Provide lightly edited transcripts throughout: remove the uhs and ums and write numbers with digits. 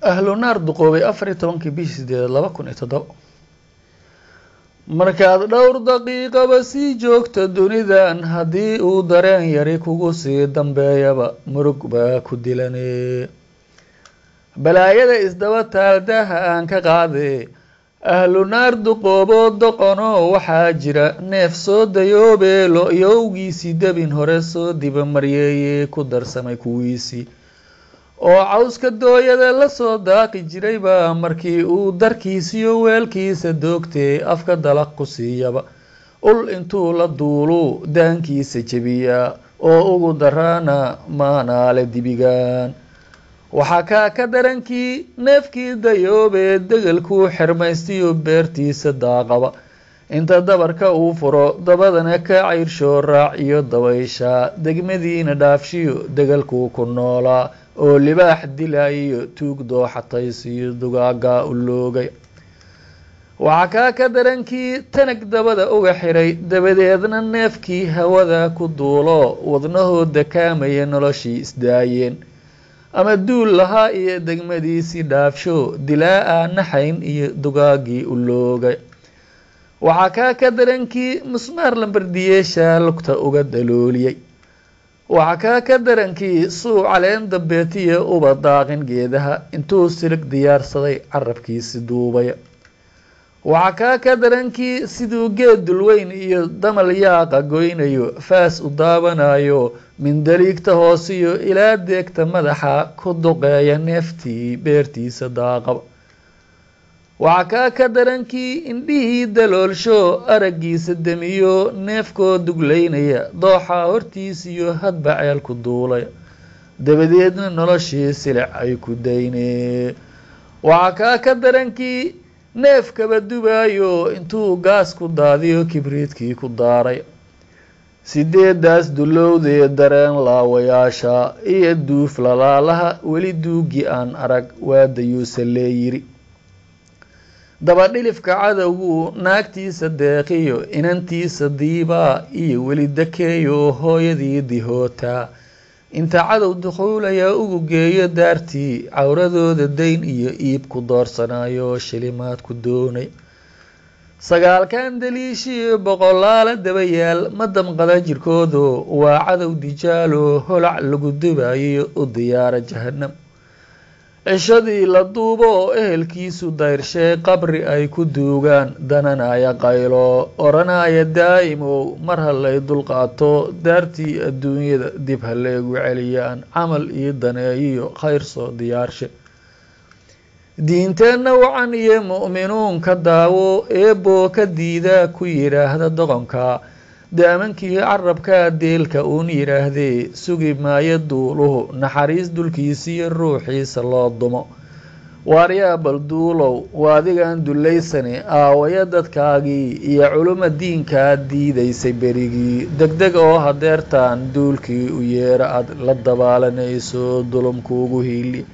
Ahlu naar duqoobay, 14-kii bishii sideedaad 2007. Markaad dhowr daqiiqaba sii joogto dunidan, haddii uu dareen yari kugu sii dambeeyaba, murug baa ku dilane. Balaayada isdaba taaldaha aan ka qaade. Ahlu naar duqooboo doqono waxaa jira neef soo dayoobe, lo-yowgiisii debin hore soo dibamaryeeye, ku darsamay kuwiisii oo cawska dooyada lasoo daaqi jirayba. Markii uu darkiisiyo weelkiisa doogtee afka dalaq ku siiyaba, ul intuu la duulu daankiisa jebiyaa, oo ugu daraana maanaale dibigan. Waxaa kaa ka darankii neefkii dayoobee degelkuu xirmaystiyo beertiisa daaqaba, inta dabarka uu furo dabadana ka cayrsho, raac iyo dabaysha degmadiina dhaafshiyo degelkuu ku noolaa, oo libaax dilaayiyo tuug dooxataysiyo dugaagaa u loogay. Waxaa kaa ka darankii tanag dabada uga xiray, dabadeedna neefkii hawada ku duulo, wadnahoo dakaamaya noloshii isdaayeen, ama duul lahaa iyo degmadiisii dhaafsho, dilaa-a naxayn iyo dugaagii u loogay. Waxaa kaa ka darankii musmaar lambardiyeesha lugta uga dalooliyey. Waxaa kaa ka darankii suu caleen dambeetiya uba daaqin geedaha, intuu silig diyaarsaday carabkiisi duubaya. Waxaa kaa ka darankii siduu geed dulweyn iyo damal yaaqa goynayo faas u daabanayo, mindaliigta hoosiyo ilaa deegta madaxa ku duqeeya neeftii beertiisa daaqaba. Waxaa kaa ka darankii indhihii daloolsho araggiisa demiyo, neefkoo duglaynaya dooxa hortiisiyo hadba ceel ku duulaya, dabadeedna noloshii silic ay ku daynee. Waxaa kaa ka darankii neefkaba dubaayo, intuu gaas ku daadiyo kibriidkii ku daaray. Sideedaas dulowdee dareen laawayaasha iyo duuf lalaalaha weli duuggii aan arag waa dayuuse leeyiri. Dabadhilifka cadowgu naagtiisa deeqiyo inantiisa diibaa iyo weli dakeeyo hooyadii dihootaa, inta cadow dukhuulaya ugu geeyo daartii, cawradooda dayn iyo iib ku doorsanayo, shilimaad ku doonay. Sagaalkan daliishii boqolaala dabayaal ma damqada jirkoodu, waa cadow dijaalo holac lagu dubayo u diyaara jahanam. Cishadii la duubo oo ehelkiisu dayrshay qabri ay ku duugaan, dananaya qaylo odhanaya daa'imow mar halay dulqaato, daartii adduunyada dib halaygu celiyaan camal iyo daneeyiyo khayr soo diyaarshe. Diinteenna wacan iyo mu'minuunka daawo, eeboo ka diidaa ku yidhaahda doqonka, daamankii carabkaa deelka uun yidhaahdee, sugi maayo duuluhu naxariis dulkiisiyo ruuxiisa loo dumo. Waaryaa bal duulow, waadigan dullaysane, aawaya dadkaagii iyo culuma diinkaad diidaysay berigii? Degdeg oo hadeertaan duulkii u yeera aad la dabaalanayso dulumkuugu hiili.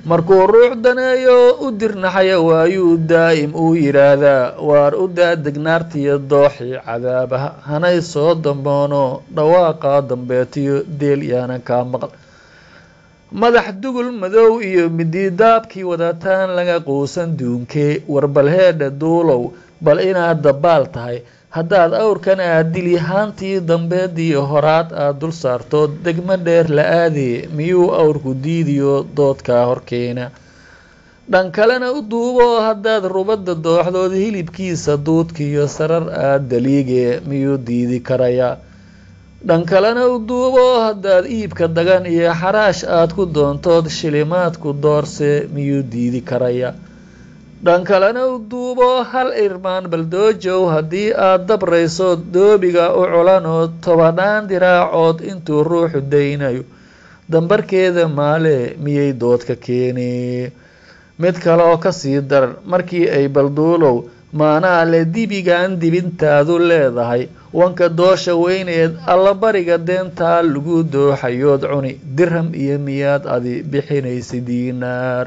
Markuu ruux daneeyo u dirnaxaya waayuu daa'im uu yidhaahdaa, waar u daadegnaartiyo dooxii cadaabaha, hanay soo damboono dhawaaqa dambeetiyo deel yaanan kaa maqal. Madax dugul madow iyo mididaabkii wadataan laga quusan duunkee. Warbalheedha duulow, bal inaad dabaal tahay haddaad awrkan aad dili, haantii dambeediyo horaad aad dul saarto degmo dheer la aadee, miyuu awrku diidiyo doodkaa horkeena? Dhan kalena u duubo, haddaad rubadda dooxdood hilibkiisa duudkiyo sarar aad daliige, miyuu diidi karayaa? Dhan kalena u duubo, haddaad iibka dagan iyo xaraash aad ku doontood shilimaadku doorse, miyuu diidi karayaa? Dhan kalena u duubo, hal irmaan baldoojow haddii aad dabrayso doobiga u culanoo, tobannaan diraacood intuu ruuxu daynayo dambarkeeda maale, miyay doodka keenee? Mid kale oo kasii daran, markii ay balduulow maanaa le dibigan dibintaadu leedahay, wanka doosha weyneed allabariga deentaa lagu dooxayood cuni dirham iyo miyaad adi bixinaysa diinaar?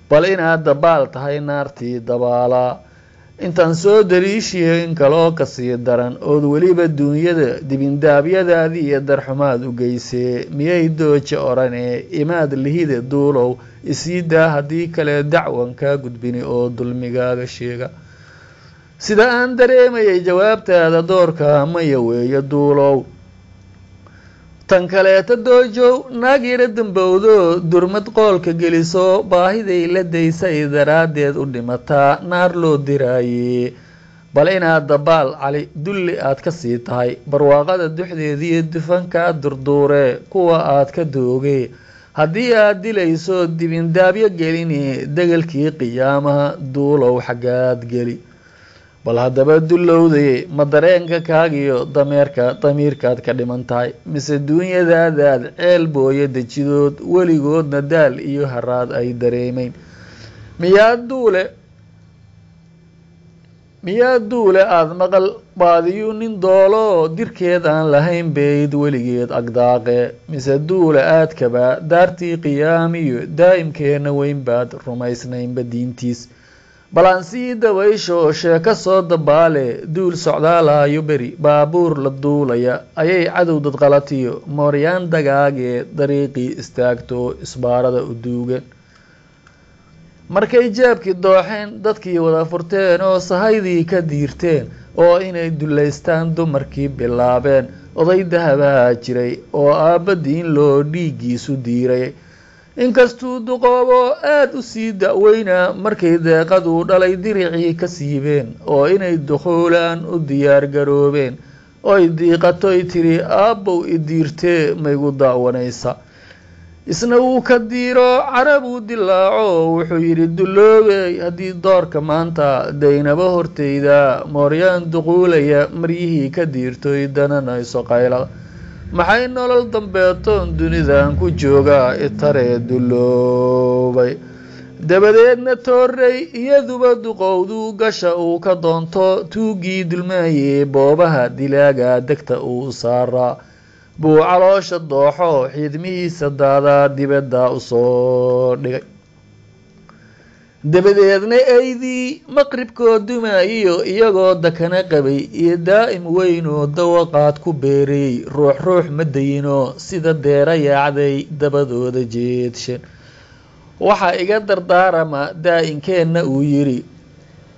Bal inaad dabaal tahay naartii dabaalaa. Intaan soo dariishiyo in kaloo kasii daran, ood weliba duunyada dibindaabyadaadii iyo darxumaad u geysee, miyay dooja odhanee imaad lihide duulow isii daa, haddii kale dacwan kaa gudbini oo dulmigaaga sheega. Sida aan dareemayay jawaabtaada doorka maya weeye duulow. Tan kaleeta doojow, naag yara dambowdo durmad qoolka geliso, baahiday la daysay daraaddeed u dhimataa naar loo diraaye. Bal inaad dabaal cali dulli aad ka sii tahay barwaaqada duxdeediiyo dufankaa durduure kuwa aad ka dooge, haddii aad dilayso dibindaabyo gelini degelkii qiyaamaha duulow xaggaad geli. Bal haddaba dullowdaye, ma dareenka kaagiyo dameerka damiirkaad ka dhiman tahay, mise duunyadaadaad ceel booyo dejidood weligoodna daal iyo haraad ay dareemayn? Miyaad duule aada maqal baadiyu nin doolo dirkeed aan lahayn bayd weligeed agdaaqe, mise duule aadkaba daartii qiyaamiyo daa'imkeena weyn baad rumaysnaynba diintiis? Bal aan sii dabaysho sheeko soo dabaale. Duul socdaalaayo beri baabuur la duulaya ayay cadow dadqalatiyo mooryaan dagaagee dariiqii istaagto isbaarada u duugeen. Markay jeebkii dooxeen, dadkii wada furteen oo sahaydii ka diirteen oo inay dullaystaan dumarkii bilaabeen, oday dahabaha jiray oo aabba diin loo dhiiggiisu diiray, inkastuu duqoobo aada u sii da-weynaa, markay deeqaduu dhalay diricii ka siibeen oo inay dukhuulaan u diyaar garoobeen, oy diiqatoy tiri: "Aabbow, i diirtee maygu daawanaysa?" Isna wuu ka diiro, carabuu dilaaco, wuxuu yidhi: "Dulloobey, haddii doorka maanta daynabo hortayda mooryaan duquulaya maryihii ka diirtoy dananayso qaylada, maxay nolol dambeetoon dunidan ku joogaa itaree dulloobay?" Dabadeedna toorey iyaduba duqowdu gasha uu ka doonto tuuggii dulmaayey boobaha dilaaga degta uu saaraa buu caloosha dooxo, xiidmihiisa daadaa dibadda usoo dhigay. Dabadeedna eydii maqribkoo dumaayiyo iyagoo dakana qabay iyo daa'im weynoo dawaqaad ku beerayey, ruux ruux ma dayinoo sida deera yaacday dabadooda jeedshen. Waxaa iga dardaarama daa-inkeenna uu yidhi: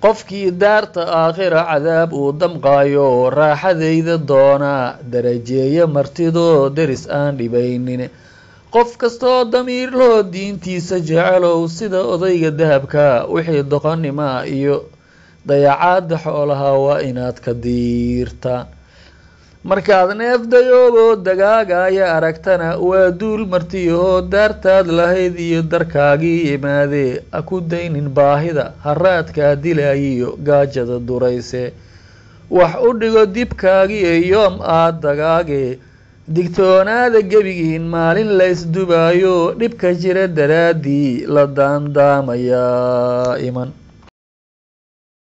qofkii daarta aakhira cadaab uu damqaayo, raaxadayda doonaa, darajeeya martidoo deris aan dhibaynin. Qof kastoo damiirloo diintiisa jecelow, sida odayga dahabka wixii doqonnima iyo dayacaadda xoolaha waa inaad ka diirtaan. Markaad neef dayoobo dagaagaya aragtana, waa duul martiyahoo daartaad lahayd iyo darkaagii yimaadee, ha ku daynin baahida haraadkaa dilaayiyo gaajada durayse. Wax u dhigo dibkaagiyo yoom aad dagaage. Digtoonaada gebigiin, maalin laysdubaayo dhibka jira daraaddii la daandaamayaa iman.